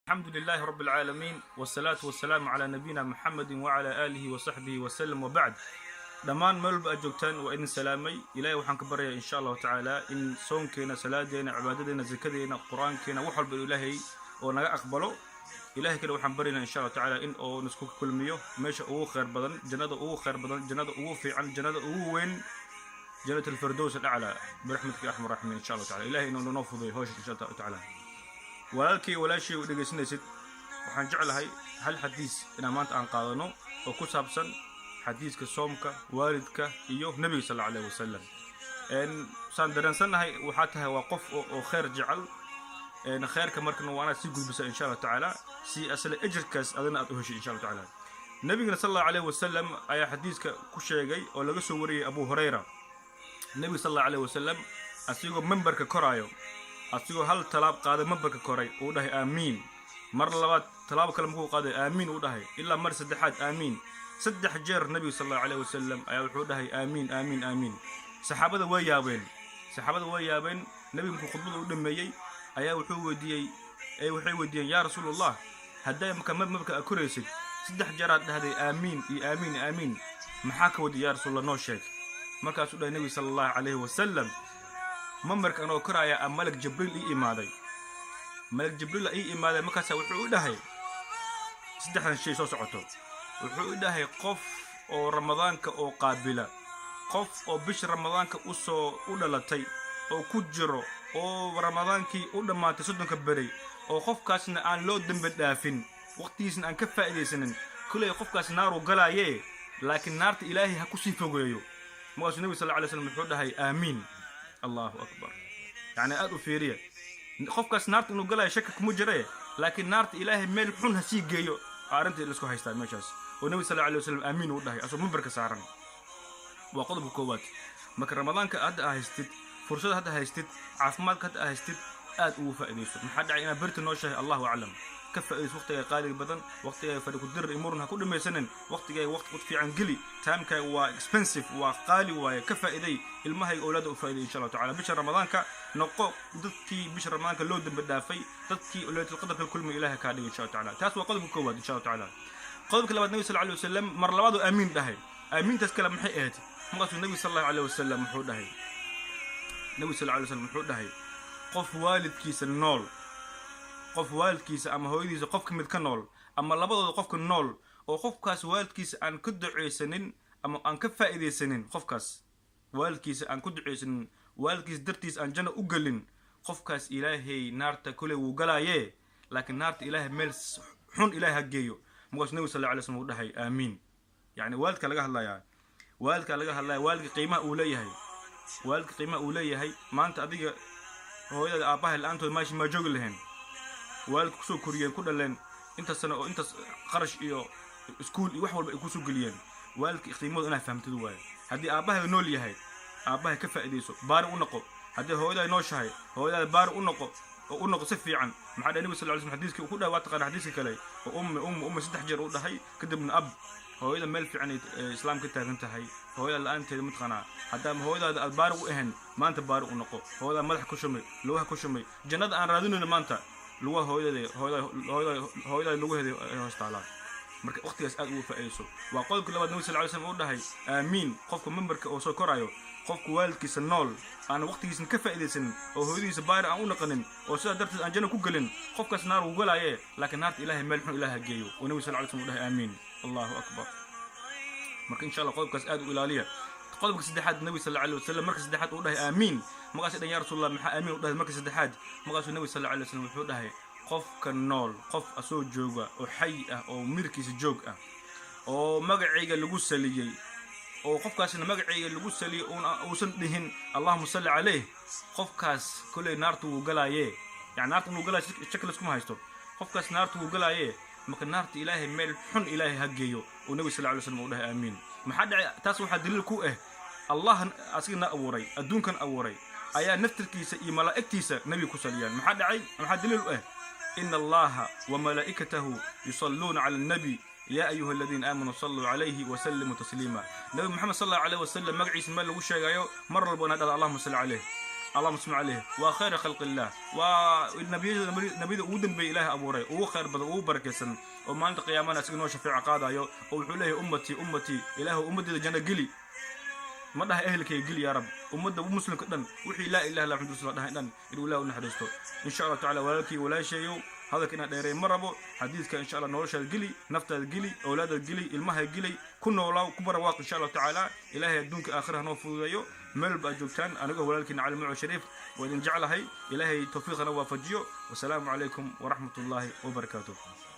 الحمد لله رب العالمين، والصلاة والسلام على نبينا محمد وعلى آله وصحبه وسلم، وبعد. Dhammaan meel walba aad joogtaan waa idin salaamay. Ilahay waxaan ka baryayaa, insha Allahu tacaala, in soonkeena, salaadeena, cibaadadeena, zakadeena, Qur-aankeena, wax walba Ilaahay oo naga aqbalo. Ilahay kale waxaan baryaynaa, insha Allahu tacaala, in oo nisku kulmiyo meesha ugu khayr badan, jannada ugu khayr badan, jannada ugu fiican, jannada ugu weyn، جنة الفردوس الأعلى، برحمتك يا أرحم الراحمين. Insha Allahu taala Ilahay inuu noo fududeeyo hawsha, insha Allahu tacaala. Walaalkii, walaashii u dhegaysanaysid, waxaan jeclahay hal xadiis inaan maanta aan qaadano oo ku saabsan xadiiska soomka, waalidka iyo Nebiga sal Allahu alayhi wasalam. Saan dareensannahay, waxaa tahay waa qof oo khayr jecel. Khayrka markana waa inaad sii gudbisa, insha Allahu tacaala, si asla ejirkaas adina aad u heshay, insha Allahu tacaala. Nebigana sal Allahu alayhi wasalam ayaa xadiiska ku sheegay oo laga soo wariyey Abu Hurayra. Nebiga sal Allahu alayhi wasalam asigoo memberka koraayo, asigoo hal talaab qaaday, memberka koray, uu dhahay aamiin. Mar labaad talaabo kale markuu qaaday, aamiin uu dhahay, ilaa mar saddexaad aamiin. Saddex jeer Nebiga sal Allahu alayhi wasalam ayaa wuxuu dhahay aamiin, aamiin, aamiin. Saxaabada way yaabeen, saxaabada way yaabeen. Nebiga markuu khudbada u dhameeyey ayaa wuxuu weydiiyey, ee waxay weydiiyeen: "Yaa Rasuulallah, hadday marka memberka aad koraysid saddex jeeraad dhahday aamiin iyo aamiin aamiin, maxaa ka wadi, yaa Rasuulallah? Noo sheeg." Markaasuu dhahay Nebiga sala Allahu calayhi wasalam: "Mambarka anoo koraaya a malag Jibriil ii imaaday, malag Jibriil ii imaaday. Markaasa wuxuu u dhahay saddexdan shay soo socoto. Wuxuu u dhahay: qof oo Ramadaanka oo qaabila, qof oo bisha Ramadaanka usoo u dhalatay oo ku jiro, oo Ramadaankii u dhammaatay 30-ka berey, oo qofkaasna aan loo dembi dhaafin, waqtigiisna aan ka faa'iidaysanin, kuley qofkaas naaruu galaaye, laakiin naarta Ilaahay ha kusii fogeeyo." Markaasuu Nebiga sal lla lay slam wuxuu dhahay aamiin. Allahu akbar! Yacni aad u fiiriya, qofkaas naarta inuu galaayo shaki kuma jire, laakiin naarta Ilaahay meel xun ha sii geeyo. Arrintii laisku haystaa meeshaas oo Nebiga sal lla alay wasalam aamiin uu dhahay asoo mimbarka saaran. Waa qodobka koowaad. Marka Ramadaanka hadda aa haystid, fursada hadda haystid, caafimaadka hadda aa haystid, aad ugu faa'iidayso. Maxaa dhacay? Inaad berti nooshahay, Allahu aclam. Ka faa'iidayso waqtiga qaaliga badan, waqtiga fadhi ku dirir iyo murun ha ku dhamaysanin. Waqtigaaga waqti fiican geli. Timekaaga waa expensive, waa qaali waaye. Ka faa'iiday ilmahayga, owlaada u faa'iiday, insha Allahu tacala. Bisha Ramadaanka noqo dadkii bisha Ramadaanka loo dambi dhaafay, dadkii Laylatul Qadarka kulmi Ilaahay kaa dhigay, insha Allahu tacala. Taas waa qodobka koowaad, insha Allahu tacala. Qodobka labaad, Nabi sal alay wasalam mar labaad oo aamiin dhahay. Aamiintaas kale maxay ahayd? Markaasuu Nabi sal Allahu alayh wasalam wuxuu dhahay, Nabi sal alay wasalam wuxuu dhahay: qof waalidkiisa nool, qof waalidkiisa ama hooyadiisa qof ka mid ka nool ama labadooda qofka nool, oo qofkaas waalidkiisa aan ka ducaysanin ama aan ka faa'iidaysanin, qofkaas waalidkiisa aan ku ducaysanin, waalidkiisa dartiis aan janno u gelin, qofkaas Ilaahay naarta koley wuu galaaye, laakiin naarta Ilaahay meel xun Ilaahay ha geeyo. Markaasuu Nabi sal alla alay slam uu dhahay aamiin. Yacni waalidka laga hadlayaa, waalidka laga hadlaya, waalidka qiimaha uu leeyahay, waalidka qiimaha uu leeyahay. Maanta adiga hooyada, aabbaha la-aantood maashi maa joogi lahayn. Waalidka kusoo koriyeen, ku dhaleen, intaas sano oo intaas qarash iyo iskuul iyo wax walba ay kusoo geliyeen. Waalidka qiimahooda inaad fahamtid waaye. Haddii aabbahay nool yahay, aabbahay ka faa'iidayso, baari u noqo. Haddii hooyaday nooshahay, hooyadaada baari u noqo oo u noqo si fiican. Maxaa dhahay? Nabi sal ly slam xadiiskii uu ku dhahay waa taqaana, xadiiska kale oo ummi, ummi, ummi saddex jeer uu dhahay, kadibna ab. Hooyada meel fiican ay Islaam ka taagan tahay. Hooyada la-aanteeda mataqaanaa, haddaama hooyadaada aad baari u ahayn, maanta baari u noqo. Hooyada madax ku shumay, lugaha ku shumay. Jannada aan raadinayno maanta lugaha hooyada, hooyada, hooyada, hooyada lugaheeda ay hoos taalaa. Marka waqtigaas aad ugu faa'iidayso. Waa qodobka labaad. Nabi sal ly slam uu dhahay aamiin: qofka memberka oo soo korayo, qofka waalidkiisa nool aan waqtigiisna ka faa'iidaysanin, oo hooyadiisa baari aan u naqanin, oo sidaa darteed aan janno ku gelin, qofkaas naar wuu galaaye, laakiin naarta Ilaahay meel xun Ilaah ha geeyo, oo Nabi sal ly slam uu dhahay aamiin. Allahu akbar! Marka insha Allah qodobkaas aad u ilaaliya. Qodobka saddexaad, Nabi sal alay wasalam marka saddexaad uu dhahay aamiin. Markaasay dhan: "Ya Rasuulallah, maxaa aamiin u dhahay marka saddexaad?" Markaasuu Nabi sal alay wasalam wuxuu dhahay: qofka nool, qof asoo jooga oo xay ah oo mirkiisa joog ah, oo magacayga lagu saliyey, oo qofkaasna magacayga lagu saliyey uusan dhihin "Allahuma salli caleyh", qofkaas kolley naarta wuu galaaye. Yani naarta inuu galaayo shaki laskuma haysto. Qofkaas naarta wuu galaaye, marka naarta Ilaahay meel xun Ilaahay ha geeyo, oo Nabi sal ly slam uu dhahay aamiin. Maxaa dhacay? Taas waxaa daliil ku ah Allah asiga na abuuray, adduunkan abuuray, ayaa naftirkiisa iyo malaa'igtiisa Nebiga ku saliyaan. Maxaa dhacay? Maxaa daliil u ah? "إن الله وملائكته يصلون على النبي يا أيها الذين آمنوا صلوا عليه وسلموا تسليما." Nabi Moxamed sal Allahu alayh wasalam magaciisa meel lagu sheegayo, mar walba inaad dhahdo "Allahuma salli caleyh". Allahuma salli caleyh. Waa khayra khalqi illah, waa nabiyada, nabiyada ugu dambeeyay Ilaahay abuuray, ugu khayr badan, ugu barakaysan, oo maalinta qiyaamana isaga noo shafeeco qaadayo, oo wuxuu leeyahay: "Ummatii, ummatii, Ilaahu ummaddeeda janno geli." Ma dhaha ehelkayga geli, yaa Rab. Ummadda muslimka dhan, wixii laa ilaha illa Muhammad rasulullah dhahay dhan, inuu Ilaah u naxariisto, insha Allah tacala. Walaalkii, walaashayow, hadalka inaan dheereey ma rabo. Xadiidka, insha Allah, noloshaada geli, naftaada geli, awlaadaada geli, ilmaha geli, ku noolaaw, ku barawaaq, insha Allah tacaala. Ilaahay adduunka aakhira hanoo fududeeyo. Meel walba aad joogtaan, anigoo walaalkiina Cali Muco Shariif, waa idin jeclahay. Ilaahay tawfiiqana waafajiyo. Wasalaamu calaykum waraxmat ullaahi wabarakaatuh.